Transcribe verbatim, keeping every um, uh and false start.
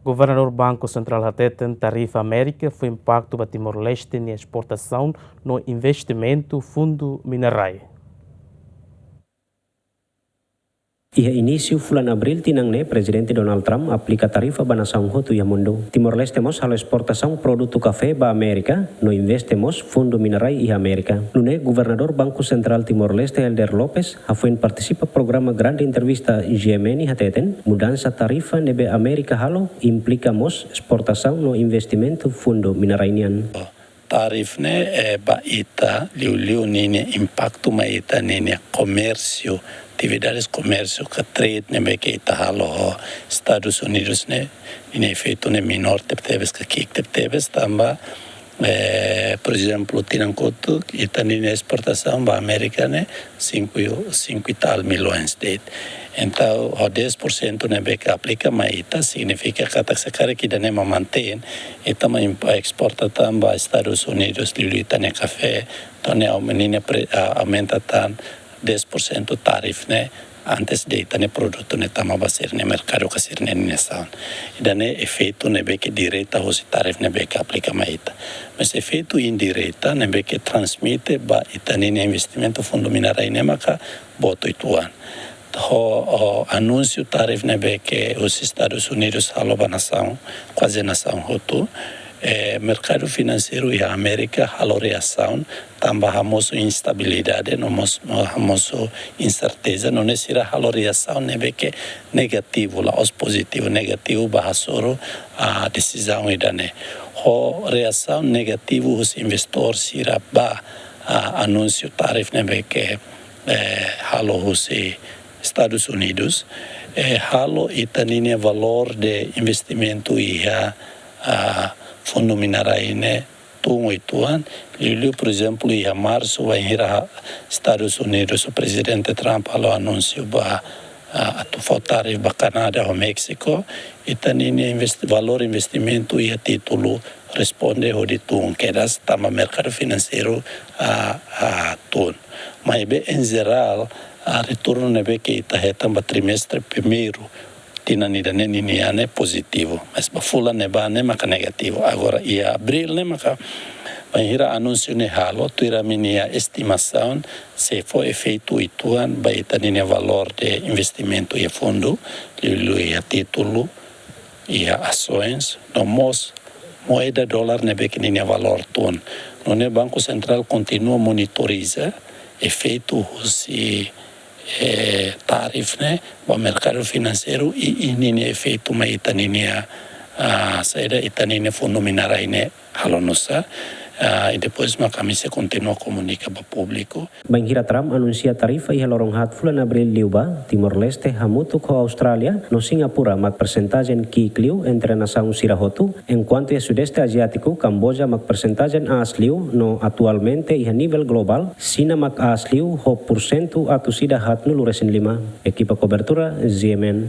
Governadór Banku Sentrál hateten tarifa Amérika fó impaktu ba Timor-Leste nia esportasaun no investimentu fundu mina-rai. Iha inísiu fulan Abríl tinan ne'e, Prezidente Donald Trump aplika tarifa ba nasaun hotu iha mundu. Timor-Leste mós halo esportasaun produtu kafé ba Amérika, no investe mós fundu mina-rai iha Amérika. Nune'e, Governadór Banku Sentrál Timor-Leste, Helder Lopes, hafoin partisipa programa Grande Entrevista G M N hateten, mudansa tarifa ne'ebé Amérika halo implika mós esportasaun no investimentu fundu mina-rai nian. Tarifa ne'e, eh, ba ita, liuliu ninia impaktu mai ita ninia komérsiu, atividades komérsiu ka trade ne'ebé ke ita halo ho Estadus Unidus ne'e, ninia efeitu ne'e menór tebetebes ka ki'ik tebetebes tanba, eh, por ezemplu, tinan kotuk ita ninia esportasaun ba Amérika ne'e sinku, sinku e tal milhões de'it. Entaun, ho dez por cento ne'ebé ke aplika mai ita, signifika katak se karik ida-ne'e mak mantein, ita mak imp-, esporta tan ba Estadus Unidus liuliu ita-nia kafé, entaun ne'e aum-, ninia pre-, a-, aumenta tan dez por cento tarifa ne'e, antes de ita-nia produtu ne'e tama ba sira-nia merkadu ka sira-nia nasaun. Ida-ne'e efeitu ne'ebé ke direta husi tarifa ne'ebé ke aplika mai ita. Mas efeitu indireta ne'ebé ke transmite ba ita ninia investimentu fundu mina-rai ne'e maka boot uitoan. Ho, ho anúnsiu tarifa ne'ebé ke husi Estadus Unidus halo ba nasaun, kuaze nasaun hotu, eh, merkadu finanseiru iha Amérika halo reasaun, tanba hamosu instabilidade, no mós, no hamosu inserteza, nune'e sira halo reasaun ne'ebé ke negativu, la'ós pozitivu, negativu ba hasoru, ah, desizaun ida-ne'e. Ho reasaun negativu husi investór sira ba, ah, anúnsiu tarifa ne'ebé ke, eh, halo husi Estadus Unidus, eh, halo ita ninia valór de investimentu iha, ah, fundu mina-rai ne'e tun uitoan, liuliu, por ezemplu, iha marsu, bainhira Estadus Unidus, Prezidente Trump halo anúnsiu ba, ah, atu fó tarifa ba Kanadá ho Méxiku, ita ninia invest-, valór investimentu iha títulu responde hodi tun kedas tanba merkadu finanseiru, ah, ah, tun. Maibé, em geral, ah, retornu ne'ebé ke ita hetan ba trimestre primeiru tinan ida-ne'e ninia ne'e pozitivu, mas ba fulan ne'ebá ne'e maka negativu. Agora, iha Abríl ne'e maka, bainhira anúnsiu ne'e halo, tuir ami-nia estimasaun, sei fó efeitu uitoan ba ita ninia valór de investimentu iha fundu, liuliu iha títulu, iha asoens, no mós moeda dolar ne'ebé ke ninia valór tun. Nune'e Banku Sentrál kontinua monitoriza efeitu husi, eh, tarifa ne'e ba merkadu finanseiru i, i ninia efeitu mai ita ninia, ah, saida, ita ninia fundu mina-rai ne'e halo nusá, ah, i depois maka ami sei kontinua komunika ba públiku. Bainhira Trump anunsia tarifa iha loron haat fulan Abríl liubá, Timor-Leste hamutuk ho Austrália no Singapura mak persentajen ki'ik liu entre nasaun sira hotu, enkuantu iha Sudeste Aziátiku, Kamboja mak persentajen aas liu no atualmente iha nivel globál, Xina mak aas liu ho pursentu atus ida haatnulu resin lima. Ekipa kobertura, G M N.